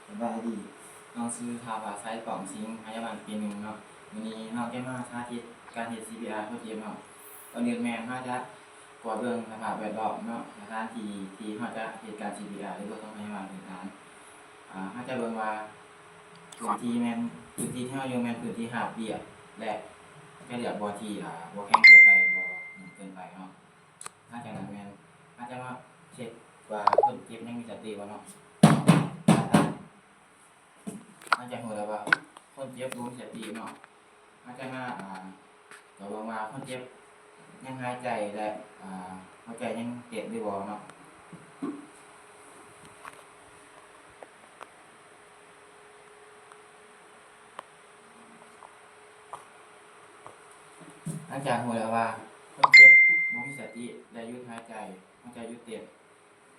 ສະບາຍດີ, ນ້ອງຊື່ ທ້າວ ພາໄຊ ປອງສິງ, ພະຍາບານປີໜຶ່ງເນາະ. ມື້ນີ້ນ້ອງຈະມາສາທິດການເຮັດ ຊີພີອາ ຄົນເຈັບເນາະ. ກ່ອນອື່ນແມ່ນເຮົາຈະກວດເບິ່ງສະພາບແວດລ້ອມເນາະ, ສະຖານທີ່ທີ່ເຮົາຈະເຮັດການ ຊີພີອາ ຫຼື ປະຖົມພະຍາບານພື້ນຖານ. ອາ ເຮົາຈະເບິ່ງວ່າພື້ນທີ່ແມ່ນ, ພື້ນທີ່ທີ່ເຮົາຢູ່ແມ່ນພື້ນທີ່ຮາບລຽບ ແລະ ຈະເລືອກບ່ອນທີ່ ອາ ບໍ່ແຂງເກີນໄປ ບໍ່ໜຸ່ມເກີນໄປເນາະ. ຫຼັງຈາກນັ້ນແມ່ນເຮົາຈະມາເຊັກວ່າຄົນເຈັບຍັງມີສະຕິບໍ່ເນາະ. ຫຼັງຈາກຮູ້ແລ້ວວ່າຄົນເຈັບບໍ່ມີສະຕິເນາະ, ເຮົາຈະມາ ອາ ກະເບິ່ງວ່າຄົນເຈັບຍັງຫາຍໃຈ ແລະ ອາ ຫົວໃຈຍັງເຕັ້ນຫຼືບໍ່ເນາະ. ຫຼັງຈາກຮູ້ແລ້ວວ່າຄົນເຈັບບໍ່ມີສະຕິ ແລະ ຢຸດຫາຍໃຈ, ຫົວໃຈຢຸດເຕັ້ນ,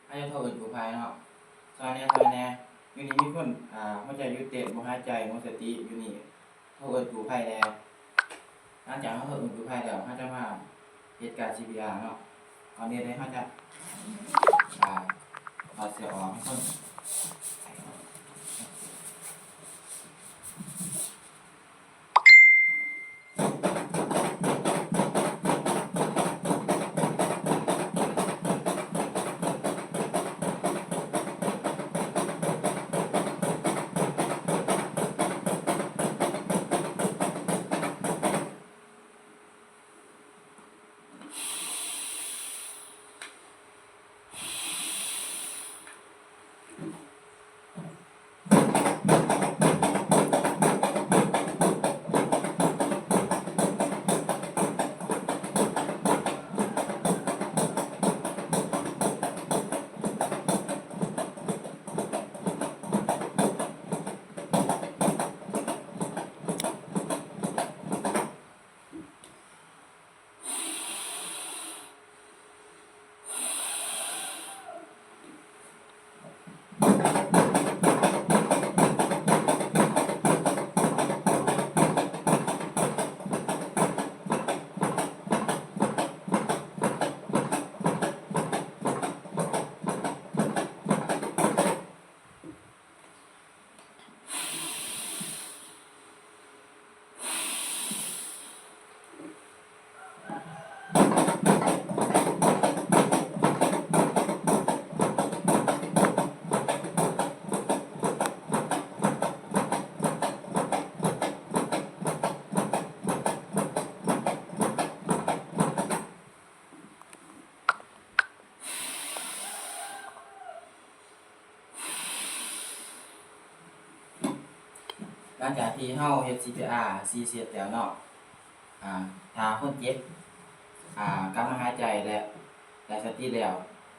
ເຮົາຈະໂທເອີ້ນກູ້ໄພເນາະ. ຊ່ອຍແດ່, ຊ່ອຍແດ່, ຢູ່ນີ້ມີຄົນ ອາ ຫົວໃຈຢຸດເຕັ້ນ, ບໍ່ຫາຍໃຈ, ໝົດສະຕິຢູ່ນີ້, ໂທເອີ້ນກູ້ໄພແດ່. ຫຼັງຈາກເຮົາໂທເອີ້ນກູ້ໄພແລ້ວ, ເຮົາຈະມາເຮັດການ ຊີພີອາ ເນາະ. ກ່ອນອື່ນເລີຍເຮົາຈະ ອາ ຖອດເສື້ອອອກໃຫ້ເພິ່ນ. ຫຼັງຈາກທີ່ເຮົາເຮັດ ຊີພີອາ ສີ່ເຊັດແລ້ວເນາະ, ອາ ຖ້າຄົນເຈັບ ອາ ກັບມາຫາຍໃຈ ແລະ ໄດ້ສະຕິແລ້ວ,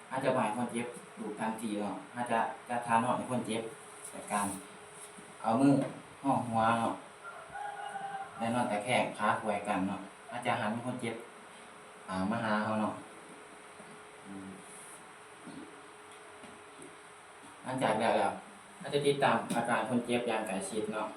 ເຮົາຈະບໍ່ໃຫ້ຄົນເຈັບລຸກທັນທີເນາະ. ເຮົາຈະຈັດທ່ານອນໃຫ້ຄົນເຈັບ ໂດຍການເອົາມືຮອງຫົວເນາະ ແລະ ນອນຕະແຄງຂາຂວາຍກັນເນາະ. ເຮົາຈະຫັນຄົນເຈັບ ອາ ມາຫາເຮົາເນາະ. ຫຼັງຈາກແລ້ວແລ້ວ ເຮົາຈະຕິດຕາມອາການຄົນເຈັບຢ່າງໃກ້ຊິດເນາະ.